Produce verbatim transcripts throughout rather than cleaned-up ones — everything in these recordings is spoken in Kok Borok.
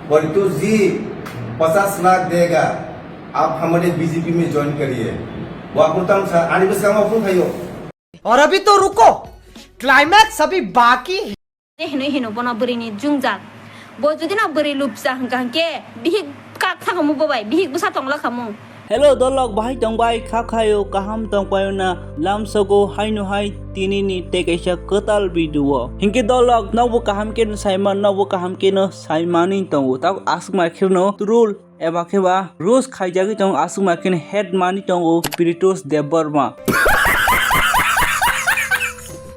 परितोष जी, पचास लाख देगा, आप हमारे बीजेपी में ज्वाइन करिए। वो आपको तम सा-, आने बस काम आपको खाइयो। और अभी तो रुको, क्लाइमैक्स अभी बाकी है। Hinwi hino bono bwrwini jwngjal. Bo jodi no bwrwi lupsa hwnkha hwnkhe bihik kak thangkhamu bo bai, bihik bwsa tongla khamu. Hello dolok, bahai tongbai, kha khayo, kaham tongpayo na, lamsogo haino hai tinini tei kaisa kwtal video o. Hinkhe dolok, nokbo kaham khe no saiman, nokbo kaham khe no saimani tongo. Tabuk aswk mai kheno troll eba khe ba roast khaijagwi tongo, aswk mai kheno hate mani tongo Piritos Debbarma.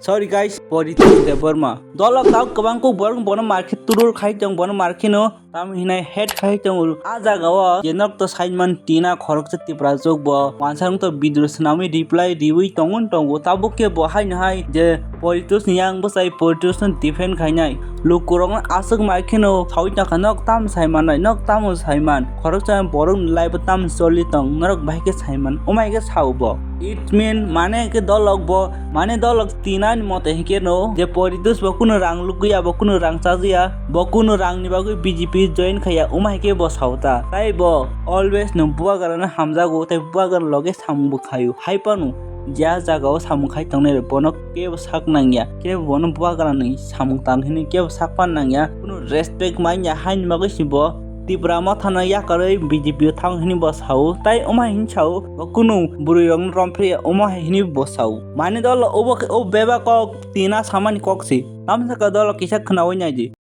Sorry guys, Poritos Debbarma. Dolok tabuk kwbang kuk borok bono mar khe troll khai tong, bono mar kheno tamo hinai hate khai tongo. A jaga o je nok to saiman tina khoroksa Tipra jok bo wansa wng to video swnamwi reply riwi tongo tongo. Tabuk khe bo haino hai je Poritos ni yang bwsai Poritos no defend khainai. Lukurokno aswk mai kheno saui tongkha, "Nok tamo saiman nai, nok tamo saiman? Khoroksa borokni life o tamo choli tong, norok bahai khe saiman." Omai khe sao bo. It mean mane khe dolok bo, mane dolok tinani mote hinkhe no je Poritos bo kunu rang lukya, bo kunu rang chajakya, bo kunu rangni bagwi B J P join khaiya, omai khe bo sao ta. Tai bo always no bubagrano hamjago, tai bubagra loge samung bo khaio. Hai phano je a jaga o samung khai tongnai rok bono kebo sak nangya, kebo bono bubagrani samung tang hini kebo sak pan nangya, kunu respect manya haini bagwi si bo Tipra mothano yakarwi B J P o thang hini bo sao, tai omo hai hini sao, bo kunu bwrwi rokno romphriya omo hai hini bo sao. Mane dol obo khe o bebak kok tina samani kok si, tamsaka dol kisa khnaui naidi.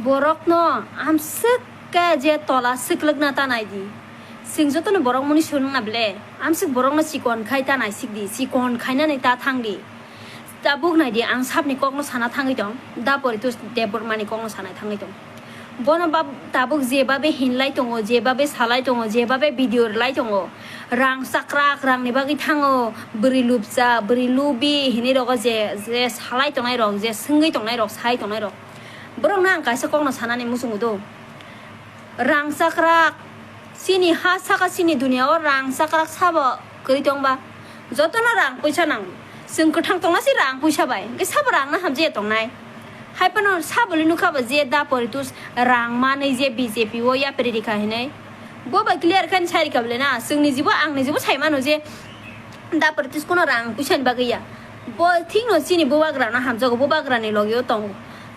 Borokno amswk khe je tola swklwkna ta nai di. Chwng jotono borok mani swrwngna ble, amswk borokno chikon khai ta naisik di, chikon khainani ta thang di. Tabuk nai di, ang sabni kokno sana thangwi tong, da Poritos Debbarmani kokno sana thangwi tong. Bono bab-, tabuk je babe hinlai tongo, je babe salai tongo, je babe video rwlai tongo, rang chakrak, rangni bagwi thango, bwrwi lupcha, bwrwi lubi hinwi rogo je, je salai tongnai rok, je swngwi tongnai rok, sai tongnai rok. Borokno ang kaisa kokno sanani muchungo do. Rang chakrak, chini ha saka chini dunia o rang chakrak sabo kwrwi tongba? Jotono rang puisa nango. Chwng kwthang tongna se rang puisa bai. Hwnkhe sabo rang no hamjaya tongnai. Hai phano saboni nukha ba je da Poritos rang manwi je B J P o yapri rikha hinwi. Bo bai clear khe sai rikha bole na. Chwngni jibo, angni jibo sai mano je da Poritos kono rang puisa ni bagwi ya. Bo thik no chini bubagra no hamjago, bubagra ni logi o tongo.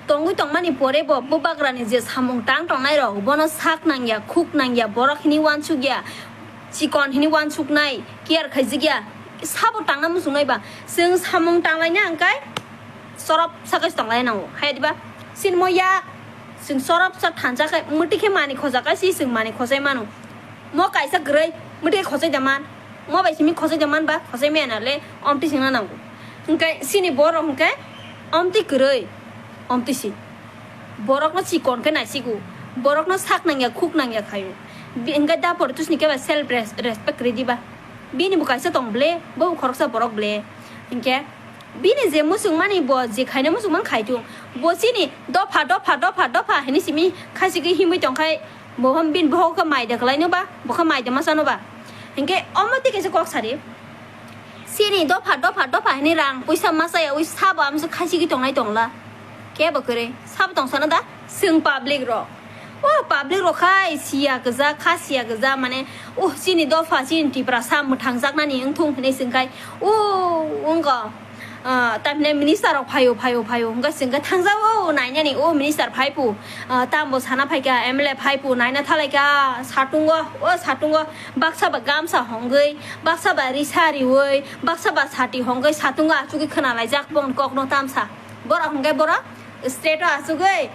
Tongwi tongmani pore bo bubagrani je samung tang tongnai rok bono sak nangya, khuk nangya, borok hini uansukya, chikon hini uansuknai, care khaijikya, sabo tangna muchungnai ba. Chwng samung tanglaina hwnkhe chorop sakhe tonglaina nango. Hai diba? Chini mo yak, chwng chorop sa thansa khe, mwtwi khe mani khoja khe si chwng mani khojai mano. Mo kaisa kwrwi, mwtwi khe khojai da man. Mo bai simi khosai da man ba, khosai maya na le, omtwi singna nango. Hwnkhe chini borok hwnkhe omtwi kwrwi, omtwi si. Borokno chikon khe naisigo, borokno sak nangya, khuk nangya khaio. Bi-, hwnkhe da Poritos ni khe ba self res-, respect ridi ba. Bini bo kaisa tong ble, bo bo khoroksa borok ble. Hwnkhe bini je muchungmani bo je khaina muchungmani khai thung. Bo chini dopha, dopha, dopha, dopha hinwi simi khaisigwi himwi tongkhai. Bo hwn bini bohok khe mai da kwlaino ba, bo khe mai da masa no ba. Hinkhe omo tei kaisa kok sari. Chini dopha, dopha, dopha hinwi rang puisa masa ya, ui sabo amsa khasigwi tongnai tongla. Kebo kwrwi, sabo tongsano da? Chwng public rok. O public rok khai siya kwja, kha siya kwja, mane, uh, chini dopha, chini Tipra sa mwthangjaknani wngthung hinwi chwngkhai, uh, wngkha. Ah, tamhinai minister rok phaio, phaio, phaio, hwnkhe chwngkhe thangjago nainani, o minister phaipu, ah, tambo sana phaikha, M L A phaipu, naina thalaikha, satungo, o satungo, baksa ba gamsa hongwi, baksa ba risa riwi, baksa ba sati hongwi, satungo achugwi khwnalaijak bongni kokno tamsa. Borok hwnkhe borok state o achugwi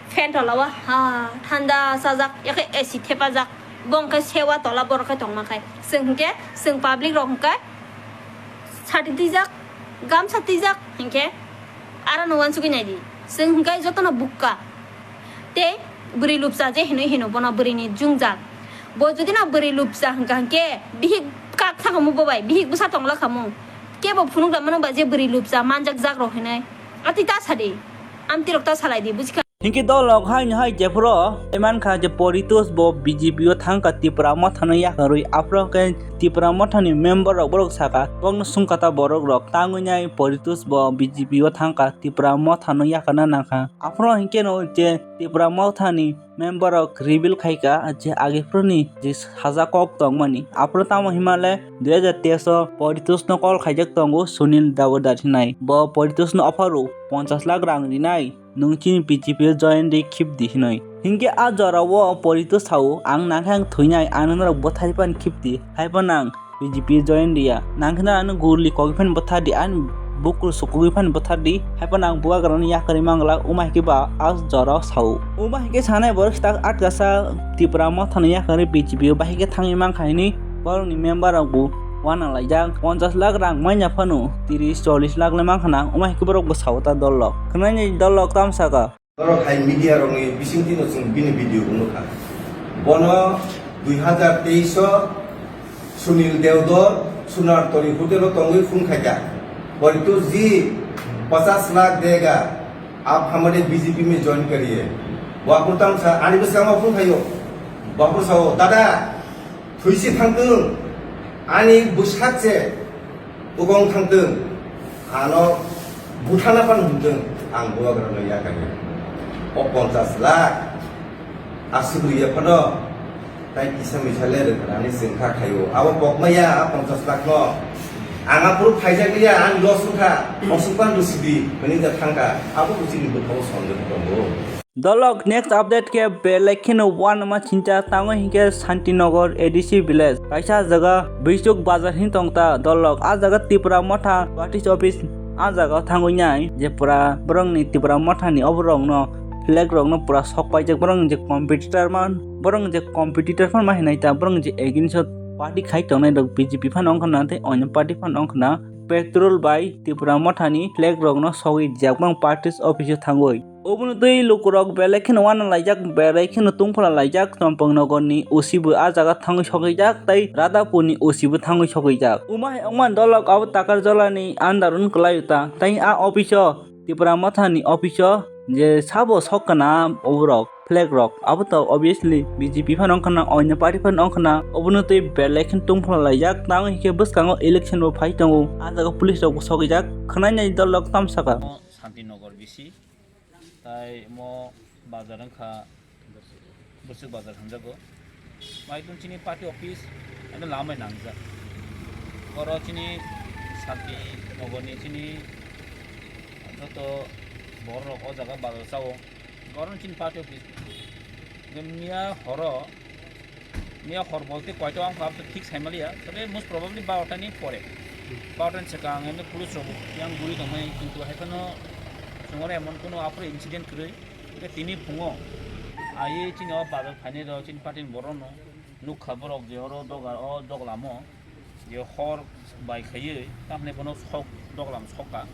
fan tolao, ha, thanda chajak, yakhe A C thepajak, bongkhe sewa tola borok khe tongma khai. Chwng hwnkhe, chwng public rok hwnkhe, sati twijak, gamsa twijak hinkhe, aro no uansugwi naidi. Chwng hinkhe jotono bukka. Tei bwrwi lupcha je hinwi hino bono bwrwini jwngjal. Bo jodi no bwrwi lupcha hwnkha hinkhe bihik kak thangkhamu bo bai, bihik bwsa tongla khamu. Kebo phunuk da mano ba je bwrwi lupcha manjak jak rok hinwi. Atwi ta sadi. Amtwi rok ta salai di, bujikha. Hinkhe dolrok haino hai jephuru tei mankha je Poritos bo B J P o thangkha Tipra Mothano yakarwi, aphuru khe Tipra Mothani member rok borok sakha, bokno swngkha ta borok rok tangwi nai Poritos bo B J P o thangkha Tipra Mothano yakarna nangkha. Aphuru hinkhe no je Tipra Mothani member rok reveal khaikha je age phuruni je saja kok tongmani. Aphuru tamo himale dui hajar teis o Poritos no call khaijak tongo Sunil Damodar hinai. Bo Poritos no offer o ponchas lakh rang rinai. Nwng chini B J P o join di khibdi hinoi. Hinkhe a jora o Poritos sao, ang nangkhe ang thwinai, ang norok bwthai phano khibdi, hai phano ang B J P o join diya. Nangkhe no ano gurli kogwi phano bwthar di, ani bukur sukugwi phano bwthar di, hai phano ang bubagrano yakarwi mangla, wngma hinkhe ba a jora o sao. Wngma hinkhe sanai borok start atkasa Tipra Mothano yakarwi B J P o bahai khe thangwi mankha hinwi borokni member rok bo uanalaijak, ponchas lakh rang manya phano tris chollish lakh le mankha na, wngma hinkhe borok bo sao ta dolrok. Khwnani dolrok tamo sakha. Borok hai media rokni bisingtwi no chwng bini video bo nukha. Bono dui hajar teis o Sunil Deodor Sunar Tori hotel o tongwi phone khaikha. Poritos ji, pachas lakh dega, aap hamare B J P mein join kariye. Bo aphuru tamo sa, ani bwskango phone khaio. Bo aphuru sao, dada, thwisi thangtwng, ani bwsak se bukong thangtwng, ano buthana phano himtwng, ang bubagrano yakarya. O ponchas lakh aswk rwya phano, tai kisa misa le rwkhnani chwngkha khaio. Abo pokmaya a ponchas lakh no. Ang aphuru phaijak liya, ang loss wngkha, osuk phano rwsidi, hwnwi da thangkha. Abo bo chini bwkhao sondeho tongo. Dolrok next update khe belai kheno uanama chinta tango hinkhe Santinagar A D C village. Kaisa jaga Bisuk bazar hin tongta dolrok. A jaga Tipra Motha party office a jaga thangwi nai je pura borokni Tipra Mothani oborokno flag rokno pura sok paijak borokni je competitor man borokni je competitor phan ma hinai ta borokni je against o party khai tongnai rok B J P phano wngkha na tei onyo party phano wngkha na petrol bai Tipra Mothani flag rokno sogwi jak bang party office o thangwi. Obono twi lukurok belai kheno uanalaijak, belai kheno tungphla laijak, Champang Nogorni O C bo a jaga thangwi sokijak, tei Radhapurni O C bo thangwi sokijak. Umai wngmani dolok abo Takarjalani under-o kwlaio ta, tei a office-o, Tipra Mothani office-o je sabo sok kana oborok, flag rok, abo to obviously B J P phano wngkhana, onyo party phano wngkhana, obono twi belai kheno tungphla laijak, tamo hinkhe bwskango election bo phai tongo, a jaga police rok bo sokijak, khwnai nai dolok tamo sakha. Santinagar B C. Tai omo bazar wngkha Bwswk bazar hwnjago. Maidun chini party office eno lamai nangjak. Oro chini Santi Nogorni chini joto bororok o jaga bazar chao. Oro chini party office. Miya horo Miya hor bolte koita wngkha, aboni thik saimaliya, tobe most probably barota ni pore, barota ni swkang emni police rok yang guri tongmani, kintu haiphano chwngno emon kuno aphuru incident kwrwi. Tei tini phungo ai chini o bazar phainai rok chini party ni borok no nukha, borok je oro dogar o doglamo je hor bai khaiwi tamni bono sok doglam sokha,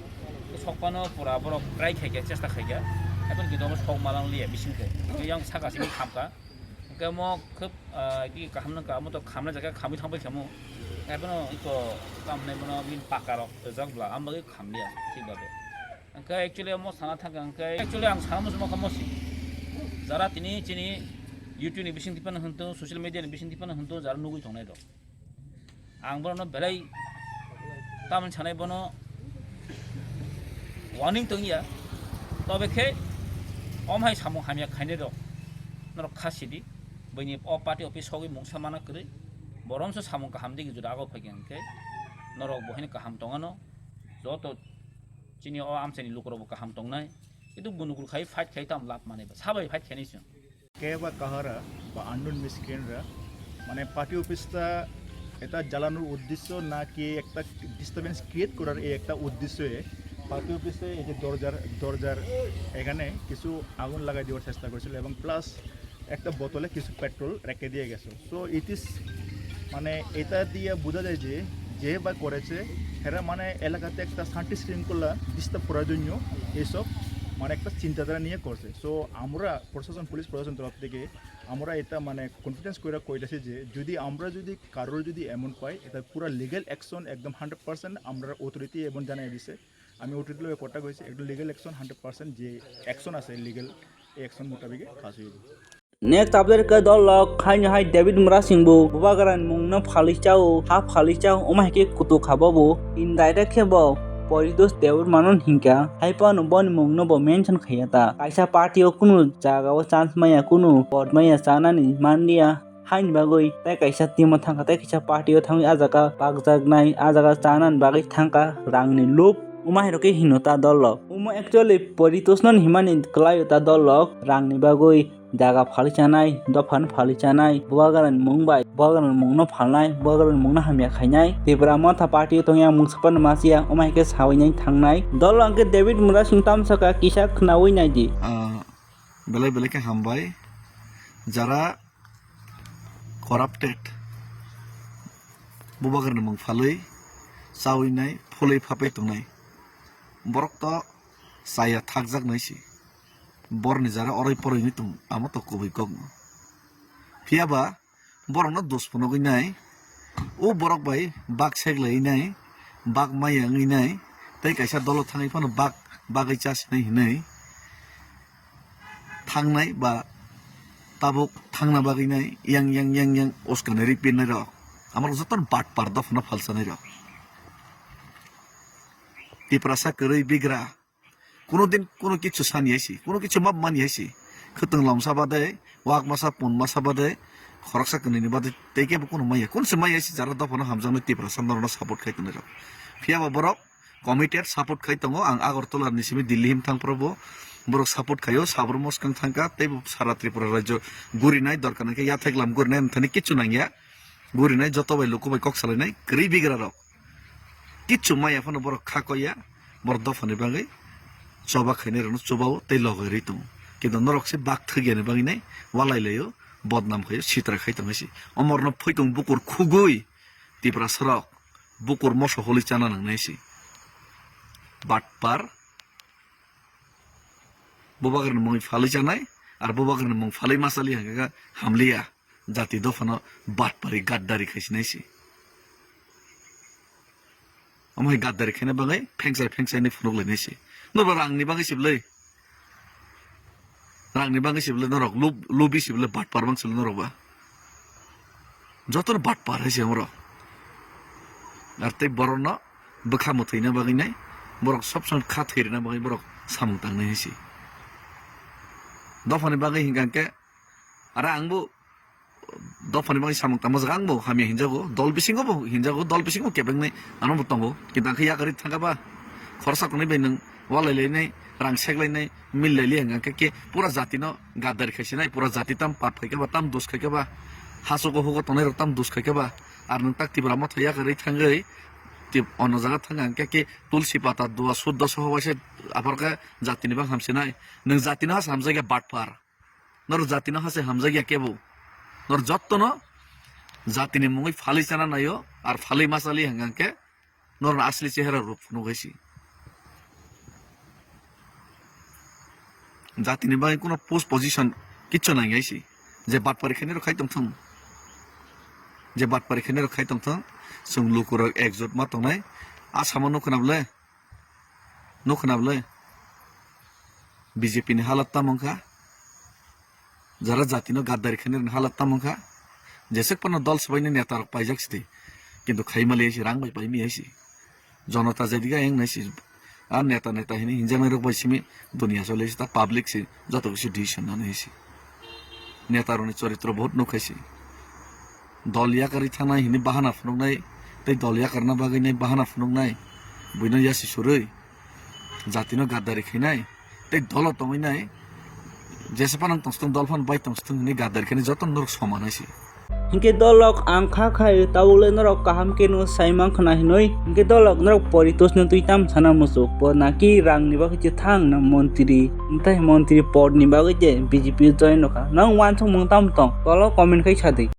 sokphano pura borok try khaikha, chesta khaikha, haiphano kintu omo sok malang liya bisingtwi yang saka simi khamkha. Hwnkhe omo khub, ah, ki kaham nw ka, omo to khamnai jaga khamwi thangbai khamu. Haiphano iko tamni bono bini paka rok rijak bla, ang bagwi khamliya thik babe. Hwnkhe actually omo sana thangkha, hwnkhe actually ang sana muchungma kha mosi. Jara tini chini YouTube ni bising tipano hwnto, social media ni bising tipano hwnto, jara nugwi tongnai rok. Ang bono belai tamoni sanai bono warning tongya, tobe khe om hai samung hamya khainai rok norok kha sidi, bini o party office sogwi mungsa mana kwrwi, borom se samung kaham digi juda agok phaikha hwnkhe norok bo haino kaham tongano, joto chini o amchaini lukurok bo kaham tongnai, kintu gunukul khai fight khai tam lab manai ba sabai fight khainai chwng. Ke ba kahara ba unknown miscreant ra, মানে পার্টি অফিসটা এটা জ্বালানোর উদ্দেশ্য নাকি একটা disturbance create করার এই একটা উদ্দেশ্যে পার্টি অফিসে এই যে দরজার দরজার এখানে কিছু আগুন লাগাই দেওয়ার চেষ্টা করেছিল এবং প্লাস একটা বোতলে কিছু পেট্রোল রেখে দিয়ে গেছে। সো ইট ইজ, মানে এটা দিয়ে বোঝা যায় যে যে বা করেছে এরা মানে এলাকাতে একটা শান্তি শৃঙ্খলা ডিস্টার্ব করার জন্য এইসব মানে একটা চিন্তাধারা নিয়ে করছে। সো আমরা প্রশাসন, পুলিশ প্রশাসন তরফ থেকে আমরা এটা মানে কনফিডেন্স করে কইতাছি যে যদি আমরা যদি কারোর যদি এমন পাই, এটা পুরা লিগ্যাল অ্যাকশন একদম হান্ড্রেড পার্সেন্ট আমরা অথরিটি এবং জানাই দিছে। আমি অথরিটি লগে কন্ট্যাক্ট হয়েছি, একদম লিগ্যাল অ্যাকশন হান্ড্রেড পার্সেন্ট যে অ্যাকশন আছে legal Action mutabik khaswi. Next update khe dol lok haino hai David Murasing bo Bubagrani mungno phalwi chao, ha phalwi chao, omo hai khe kutuk kha bo bo. Indirect khe bo Poritos Debbarma no hinkha, hai phano boni mungno bo mention khaiya ta. Kaisa party o kunu jaga o chance maya, kunu pod maya chanani manliya. Haini bagwi tei kaisa team o thangkha, tei kaisa party o thangwi ah jaga bakjaknai, ah jaga chanani bagwi thangkha rangni lub. Omo hai rok khe hino ta dol lok. Omo actually Poritos no himani kwlai o ta dol lok, rangni bagwi jaga phalwi chanai, dophano phalwi chanai, Bubagrani mung bai, Bubagrani mungno phalnai, Bubagrani mungno hamya khainai. Tipra Motha party o tongya mung sapan masiya, omo hai khe sawi nai thangnai. Dol lok hwnkhe David Murasing tamsaka kisa khnawi nai di. Ah, belai belai khe hambai. Jara corrupted, Bubagrani mung phalwi chawi nai, phulwi phapai tongnai. Borok to chaya thakjak nai si. Borni jara oroi poroi wngwi tong, amo to kubui kok no. Phiya ba borokno dos phunugwi nai, o borok bai bak seklaiwi nai, bak maya wngwi nai, tei kaisa dolo thangwi phano bak, bagwi chasinai hinwi thangnai ba tabuk thangna bagwi nai yang, yang, yang, yang uskana ri pirnai rok. Amorok jotono batpar dophano phalsanai rok. Tiprasa kwrwi bigra. Kuno din kuno kichu sani hai si, kuno kichu map mani hai si. Khwtwng lomsa bade, wak masa, pun masa bade, khoroksa kwnwi ni bade, tei kebo kuno maya. Kun se maya si jara dophano hamjaknai Tiprasa norokno support khai tongnai rok. Phiya ba borok committed, support khai tongo. Ang Agartala ni simi Delhi him thang phuru bo borok support khaio, Sabrumo swkang thangkha, tei bo sara Tripura rajyo gurinai, dorkar hwnkhe yathek lam gurinai, amthani kichu nangya. Gurinai joto bai luku bai kok salainai, kwrwi bigra rok. Kichu maya phano borok kha koya, borok dophani bagwi choba khainai rokno chubao tei logai rwi tongo. Kintu norok se bak thwkya ni bagwi nai walai laio, bodnam khaio, sitra khai tongo si. Omorno phoitong bukur khugui, Tiprasa rok bukur moso holi chana nangnai si. Batpar, Bubagrani mung phalwi chanai, ar Bubagrani mung phalwi ma chali hwnkhe hamliya. Jati dophano batpari gaddari khaisinai si. Omo hai gaddari khaina bagwi phengchai phengchai ni phunuk lainai si. Norok ba rangni bagwi siblai. Rangni bagwi siblai norok, lub-, lubi siblai, batpar bang siblai norok ba. Jotono batpar hai se amorok. Ar tei borokno bwkha mwthwina bagwi nai, borok sob somoi kha thwirina bagwi borok samung tangnai hai se. Dophani bagwi hinkha khe, ara ang bo dophani bagwi samung tangma jaga ang bo hamya hinjago, dol bisingo bo hinjago, dol bisingo kebengni ano bo tongo. Kintu ang khe yakarwi thangkha ba, khoroksa kwnwi bai nwng walai lainai, rang sek lainai, mil lai liya hwnkha khe, khe pura jatino gaddari khaisinai, pura jati tam pap khaikha ba, tam dos khaikha ba, hachugo hugo tongnai rok tam dos khaikha ba, ar nwng tak Tipra Motha yakarwi thangwi, tip-, ono jaga thangkha hwnkhe khe tulsi pata dua suddo soho waisa aphar khe jatini bang hamsinai, nwng jatino hasa hamjakya batpar. Norok jatino hase hamjakya kebo. Norok jottono jatini mungwi phalwi chana naio, ar phalwi ma chali hwnkha khe norokno asli chehera rwk phunuk hai si. Jatini bagwi kuno post position kichu nang hai si. Je batpari khainai rok khai tongthung. Je batpari khainai rok khai tongthung. Chwng lukurok ekjot ma tongnai. Asamo nukho na bwle. Nukho na bwle? B J P ni halat tamo wngkha? Jara jatino gaddari khainai rokni halat tamo wngkha? Jeswk phano dol swbaini neta rok paijak sidi. Kintu khaima le si rang bai paimi hai si. Jonota jadiga yang nai si. A neta neta hini hinjaknai rok bai simi dunia chole si ta public si joto kisi decision nani hai si. Neta rokni choritro bahut nukha si. Dol yakarwi thangnai hwnwi bahana phunuknai, tei dol yakarna bagwi nai bahana phunuknai, buino yasi surwi, jatino gaddari khainai, tei dolo tongwi nai, jesa phano tongthung, dol phano bai tongthung hwnwi gaddari khainai jotono norok soman hai se. Hinkhe dolok ang kha khai tabukle norok kaham khe no sai mankha na hinwi, hinkhe dolok norok Poritosno twi tam sana muchuk, bo naki rangni bagwi se thang na montri, tei montri podni bagwi se B J P join rwkha, nang uansukmung tamo tong, tolo comment khai sadi.